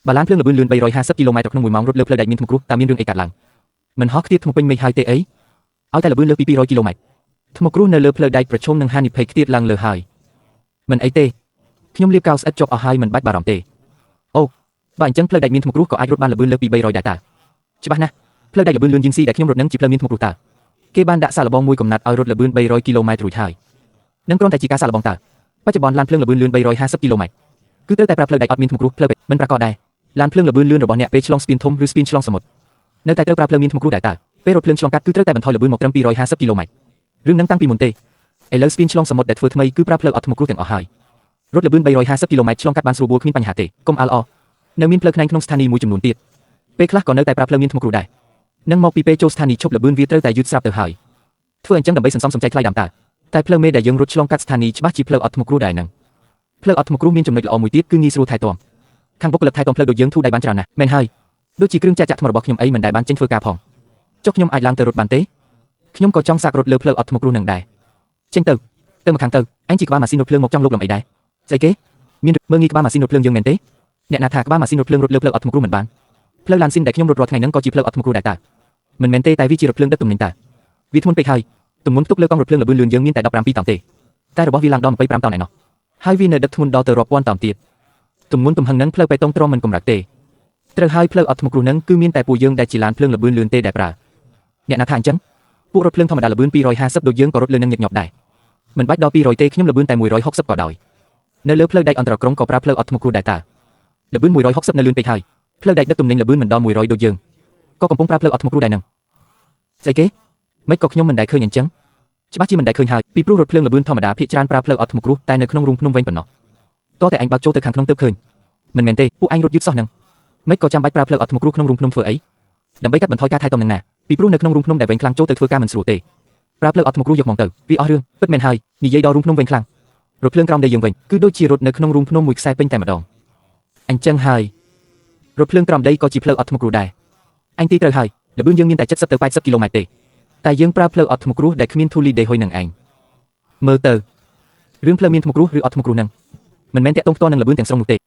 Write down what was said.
បើឡានភ្លើងល្បឿនលឿន350គីឡូម៉ែត្រក្នុង1ម៉ោងរត់លើផ្លូវដែកមានថ្មគ្រួសតើមានរឿងអីកើតឡើងមិនហោះខ្ទាតថ្មពេញមេឃហើយទេអីឲ្យតែល្បឿនលើសពី200គីឡូម៉ែត្រថ្មគ្រួសនៅលើផ្លូវដែកប្រឈមនឹងហានិភ័យខ្ទាតឡើងលើហើយមិនអីទេខ្ញុំលាបកៅស្អិតជាប់អស់ហើយមិនបាច់បារម្ភទេអូបើអញ្ចឹងផ្លូវដែកមានថ្មគ្រួសក៏អាចរត់បានល្បឿនលើសពី300ដែរតើច្បាស់ណាស់ផ្លូវដែកល្បឿនលឿនយីនស៊ីដែលខ្ញុំរត់នឹងជាផ្លូវមានថ្មគ្រួសតើគេបានដាក់សាកល្បងមួយកំណត់ឲ្យរត់ល្បឿន300គីឡូម៉ែត្ររួចហើយនឹងគ្រាន់តែជាការសាកល្បងតើបច្ចុប្បន្នឡានភ្លើងល្បឿនលឿន350គីឡូម៉ែត្រគឺត្រូវតែប្រើផ្លូវដែកអត់មានថ្មគ្រួសផ្លូវមិនប្រាកដដែរឡានភ្លើងល្បឿនលឿនរបស់អ្នកពេលឆ្លងស្ពានធំឬស្ពានឆ្លងសមុទ្រនៅតែត្រូវប្រើផ្លូវមានថ្មគ្រួសដែរតើពេលរថភ្លើងឆ្លងកាត់គឺត្រូវតែបន្ថយល្បឿនមកត្រឹម250គីឡូម៉ែត្ររឿងនឹងតាំងពីមុនទេឥឡូវស្ពានឆ្លងសមុទ្រដែលធ្វើថ្មីគឺប្រើផ្លូវអត់ថ្មគ្រួសទាំងអស់ហើយរថល្បឿន350គីឡូម៉ែត្រឆ្លងកាត់បានស្រួលបួលគ្មានបញ្ហាទេកុំអាលអនៅមានផ្លូវខ្នែងក្នុងស្ថានីយ៍មួយចំនួនទៀតពេលខ្លះក៏នៅតែប្រើផ្លូវមានថ្មគ្រួសដែរនឹងមកពីពេលចូលស្ថានីយ៍ឈប់ល្បឿនវាត្រូវតែយឺតស្រាប់ទៅហើយធ្វើអញ្ចឹងដើម្បីសន្សំសំចៃថ្លៃដើមតើតែផ្លូវមេដែលយើងរត់ឆ្លងកាត់ស្ថានីយ៍ច្បាស់ជាផ្លូវអត់ថ្មគ្រួសដែរនឹងផ្លូវអត់ថ្មគ្រួសមានចំណុចល្អមួយទៀតគឺងាយស្រួលថែទាំខាងបុគ្គលិកថែទាំផ្លូវដូចយើងធូរដៃបានច្រើនណាស់មែនហើយដូចជាគ្រឿងចាក់ចាក់ថ្មរបស់ខ្ញុំអីមិនដែលបានចេញធ្វើការផងចុះខ្ញុំអាចឡើងទៅរត់បានទេខ្ញុំក៏ចង់សាករត់លើផ្លូវអត់ថ្មគ្រួសនឹងដែរចេញទៅទៅមកខាងទៅអញជាក្បាលម៉ាស៊ីនរថភ្លើងមកចង់លុកលំអីដែរស្អីគេមានមើលងាយក្បាលម៉ាស៊ីនរថភ្លើងយើងមែនទេអ្នកណាថាក្បាលម៉ាស៊ីនរថភ្លើងរត់លើផ្លូវអត់ថ្មគ្រួសមិនបានផ្លូវឡានស៊ីនដែលខ្ញុំរត់រាល់ថ្ងៃហ្នឹងក៏ជាផ្លូវអត់ថ្មគ្រួសដែរតើមិនមែនទេតែវាជារថភ្លើងដឹកទំនិញតើវាធ្ងន់ពេកហើយទម្ងន់ផ្ទុកលើកង់រថភ្លើងល្បឿនលឿនយើងមានតែ17តោនទេតែរបស់វាឡើងដល់25តោនឯណោះហើយវានៅដឹកធ្ងន់ដល់ទៅរាប់ពាន់តោនទៀតទម្ងន់ទំហឹងហ្នឹងផ្លូវបេតុងទ្រាំមិនកម្រិតទេត្រូវហើយផ្លូវអត់ថ្មគ្រួសហ្នឹងគឺមានតែពួកយើងដែលជាឡានភ្លើងល្បឿនលឿនទេដែលប្រើអ្នកណាថាអញ្ចឹងពួករថភ្លើងធម្មតាល្បឿន250ដូចយើងក៏រត់លើនឹងញឹកញាប់ដែរមិនបាច់ដល់200ទេខ្ញុំល្បឿនតែ160ក៏ដោយនៅលើផ្លូវដែកអន្តរក្រុងក៏ប្រើផ្លូវអត់ថ្មគ្រួសដែរតើល្បឿន160នៅលឿនពេកហើយផ្លូវដែកដឹកទំនិញល្បឿនមិនដល់100ដូចយើងក៏កំពុងប្រើផ្លូវអត់ថ្មគ្រួសដែរនឹងស្អីគេមិនក៏ខ្ញុំមិនដែលឃើញអញ្ចឹងច្បាស់ជាមិនដែលឃើញហើយពីព្រោះរថភ្លើងល្បឿនធម្មតាភាគច្រើនប្រើផ្លូវអត់ថ្មគ្រួសតែនៅក្នុងរូងភ្នំវិញប៉ុណ្ណោះតោះតែអញបើកចូលទៅខាងក្នុងទើបឃើញមិនមែនទេពួកឯងរត់យឺតសោះនឹងមិនក៏ចាំបាច់ប្រើផ្លូវអត់ថ្មគ្រួសក្នុងរូងភ្នំធ្វើអីដើម្បីកាត់បន្ថយការថែទាំនឹងណាពីព្រោះនៅក្នុងរូងភ្នំដែលវែងខ្លាំងចូលទៅធ្វើការមិនស្រួលទេប្រើផ្លូវអត់ថ្មគ្រួសយកមកទៅវាអស់រឿងពិតមែនហើយនិយាយដល់រូងភ្នំវែងខ្លាំងរថភ្លើងក្រោមដីយើងវិញគឺដូចជារត់នៅក្នុងរូងភ្នំមួយខ្សែពេញតែម្ដងអញ្ចឹងហើយរថភ្លើងក្រោមដីក៏ជាផ្លូវអត់ថ្មគ្រួសដែរអញទីត្រូវហើយល្បឿនយើងមានតែ70ទៅ80គីឡូម៉ែត្រទេតែយើងប្រើផ្លូវអត់ថ្មគ្រួសដែលគ្មានធូលីដីហុយនឹងឯងមើលទៅរឿងផ្លូវមានថ្មគ្រួសឬអត់ថ្មគ្រួសនឹងមិនមែនតាក់ទងផ្ទាល់នឹងល្បឿនទាំងស្រុងនោះទេ។